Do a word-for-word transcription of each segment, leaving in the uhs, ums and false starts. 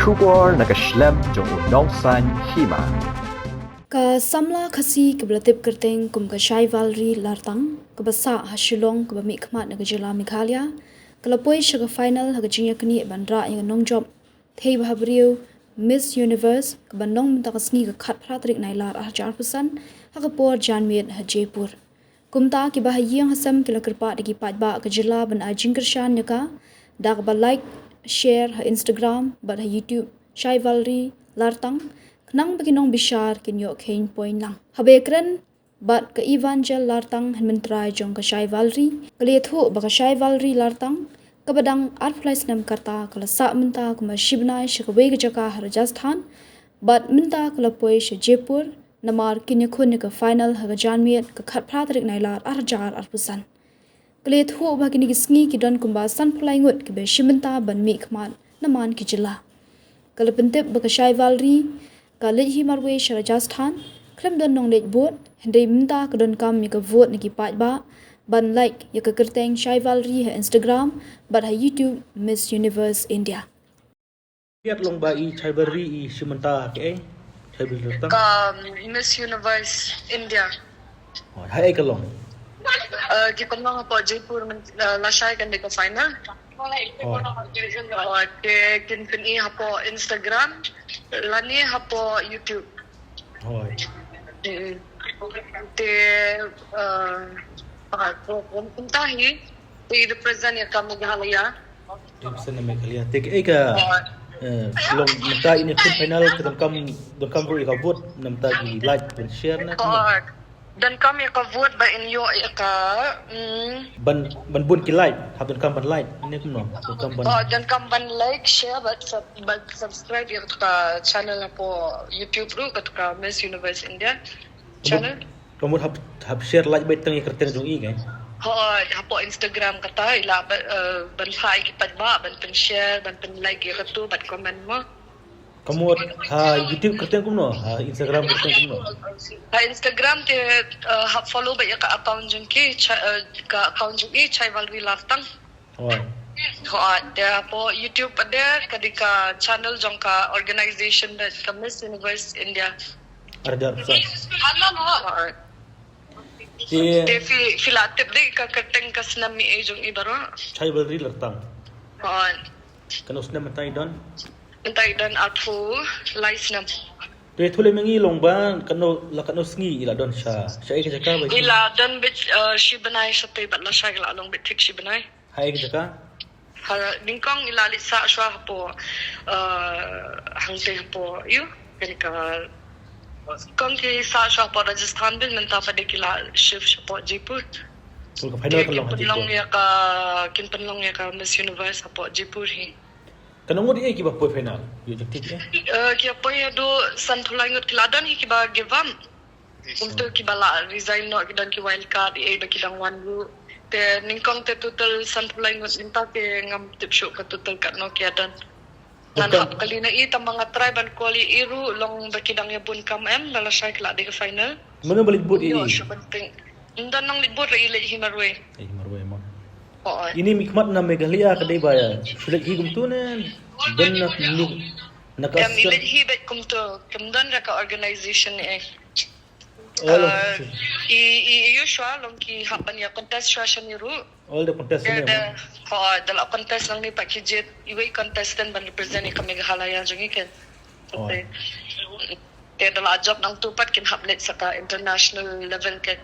Khubor na ka shlem jong u nongsaiñ hima. Ka samla Khasi kaba la tip kyrteng kum ka Shaivalri Lartang, kaba sah ha Shillong, kaba mih khmat na ka jylla Meghalaya, ka la poi sha ka final ha ka jingïaknieh ban rah ïa ka nongjop thei bhabriew Miss Universe, kaba long mynta ka sngi ka khatphra tarik Nailar arhajar arphew san, ha ka por janmiet ha Jaipur. Kumta kiba ha ïing ha sem ki la kyrpad ïa ki paidbah ka jylla ban ai jingkyrshan ïa ka da kaba like, share ha Instagram bad ha YouTube Shaivalri Lartang, khnang ba ki nongbishar kin ïoh kheiñ point lang. Haba ïakren bad ka Evangel Lartang, hynmen trai jong ka Shaivalri, ka la ïathuh ba ka Shaivalri Lartang, kaba dang arphew lai snem ka rta, ka la sah mynta kumba shi bnai sha kawei ka jaka ha Rajasthan, bad mynta ka la poi sha Jaipur namar kin ïakhun ïa ka final ha ka janmiet ka khatphra tarik Nailar arhajar arphew san. Ka la ïathuh ba kine ki sngi ki don kumba sanphew lai ngut kiba shim bynta ban mih khmat na man ki jylla. Ka la pyntip ba ka Shaivalri ka leit hi marwei sha Rajasthan, khlem don nongleit vote, hynrei mynta ka donkam ïa ka vote na ki paidbah ban like ïa ka kyrteng Shaivalri ha Instagram bad ha YouTube Miss Universe India. Ïat long ba i Shaivalri i shim bynta ha kaei? Shaivalri Lartang? Ka Miss Universe India. Oh, ha ei ka long? Eh, ki pynlong hapoh Jaipur, men, eh, lashai kan dei ka final. Oh. Oh, te kin pyni hapoh Instagram lane hapoh YouTube. Oh. Mm. Te, eh, ah, ko, ko, kumta hi, te i represent ïa ka Meghalaya. Represent ïa Meghalaya. Te kaei ka, eh, long mynta ine khun final ka donkam, donkam ruh ïa ka vote, na mynta ki like ban share ne kumno? Donkam ïa ka vote ba in ïoh ïa ka, mm. Ban, ban bun ki like, hap donkam ban like ne kumno? Donkam ban, oh, donkam ban like, share bad sub-, bad subscribe ïa ka channel hapoh YouTube ruh, ka Miss Universe India channel. Ka mut hap, hap share like beit tang ïa ka kyrteng jong i, kan? Hooid, hapoh Instagram kata, i lah ba, eh, ban phah ïa ki paidbah ban pynshare, ban pynlike ïa katu, ban comment mo. Ka mut ha YouTube kyrteng kumno, ha Instagram kyrteng kumno? Ha Instagram te, eh, hap follow beit ïa ka account jong ki, cha-, eh, ka account jong i, Shaivalri Lartang. Hooid. Hooid, te hapoh YouTube pat de ka dei ka channel jong ka organization de ka Miss Universe India. Arhajar arphew san. Hooid. Te, te phi, phi lah tip de ka kyrteng ka snem mih jong i baroh. Shaivalri Lartang. Hooid. Katno snem mynta i don? Mynta i don arphew lai snem. Te ïathuh lem ïa ngi long ba katno, la katno sngi i la don sha, sha ei ka jaka ba i la don beit, eh, shi bnai shatei bad lashai ka la long beit thik shi bnai. Ha ei ka jaka? Ha, nyngkong i la leit sah shuwa hapoh, eh, hangtei hapoh, ïoh, kane ka, nyngkong ki sah shuwa hapoh Rajasthan beit, mynta pat de ki la shift sha hapoh Jaipur. Ka final kan long ha Jaipur. Kin pynlong ïa ka, kin pynlong ïa ka Miss Universe hapoh Jaipur hi. Katno ngut ïa kiba poi final? Ïoh jingtip ïa? Eh, kiba poi haduh sanphew lai ngut, ki la don hi kiba give up. Kumta kiba la resign noh, ki don ki wild card, ïa ba ki dang wan ruh. Te nyngkong te total sanphew lai ngut, mynta te ngam tip shuh ka total katno ki don. Ngan hap kylli na i, tang ba nga try ban call ïa i ruh, long ba ki dang ïa bun kam em, la lashai ki la dei ka final. Mano ba leit bud ïa i? Ym don nang leit bud, i leit hi marwei. Leit hi marwei mo. Hooid. Ine i mih khmat na Meghalaya ka dei ba ïa shu leit hi kumtu ne? Don na, na ka, em, i leit hi beit kumtu, kim don da ka organization eh. Oh, long. Eh, i, i, i ïoh shuwa long ki hap ban ïa contest shuwa shane ruh. All the contestant. Te da, hooid, da la contest nangne pat ki jied iwei i contestant ban represent ïa ka Meghalaya jong ngi kan. Hooid. Te da la jop nangtu pat kin hap leit sha ka international level kan.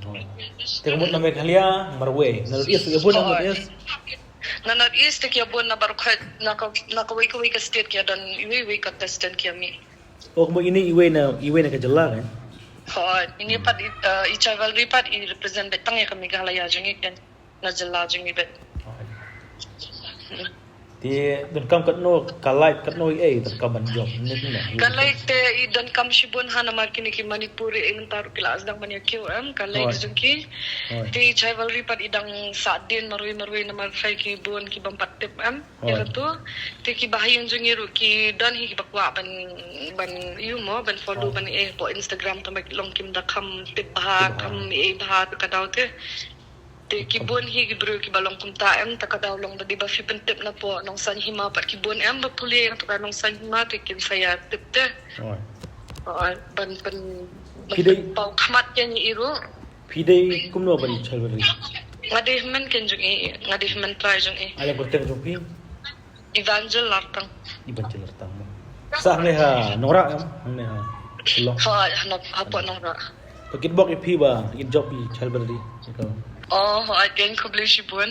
Hooid. Te ka mut na Meghalaya marwei, na North East ïa bun na North East? Na North East te ki ïa bun, na baroh kawei, na ka, na kawei kawei ka state ki ïa don iwei iwei i contestant ki ïa mih. Oh, ka mut ine iwei na, iwei na ka jylla kan? Hooid, ine pat i, eh, i Shaivalri pat i represent beit tang ïa ka Meghalaya jong ngi kan. Na jylla jong ngi beit. Te donkam katno ka like, katno ïa i donkam ban jop ne kumno? Ka like te i donkam shibun ha namar kine ki Manipuri mynta ruh ki la sdang ban ïa kiew em, ka like jong ki. Te i Shaivalri pat i dang sah dien marwei marwei namar phai ki bun ki bym pat tip em. Ïa katu te kiba ha ïing jong ngi ruh ki don hi kiba kwah ban, ban ïoh mo, ban follow ban ïa hapoh Instagram, tang ba ki long kim da kham tip bha, kham ïa bha ka daw te. Te ki bun hi ki briew kiba long kumta em, ta ka daw long ba dei ba phi pyntip na pdeng Nongsain Hima pat ki bun em ba pule ïa kata ka Nongsain Hima te kin sa ïa tip te. Oi. Oi, ban pyn ban Phi dei- pynpaw khmat ïa ngi ruh. Phi dei kumno ban child bri? Nga dei hynmen ken jong i, nga dei hynmen trai jong i. Ai ïa kyrteng jong phi? Evangel Lartang. Evangel Lartang mo. Sa hangne ha Nongrah em? Hangne ha Shillong. Ha, ha, ha pdeng Nongrah. Ba kitbok ïa phi ba ïa job ïa child bri. Oh, ho, ai ken khublei shibun.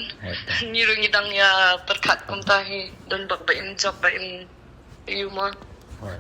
Ngi ruh ngi dang ïa pyrkhat kumta hi, don bok ba in job ba in ïa mo. Oi.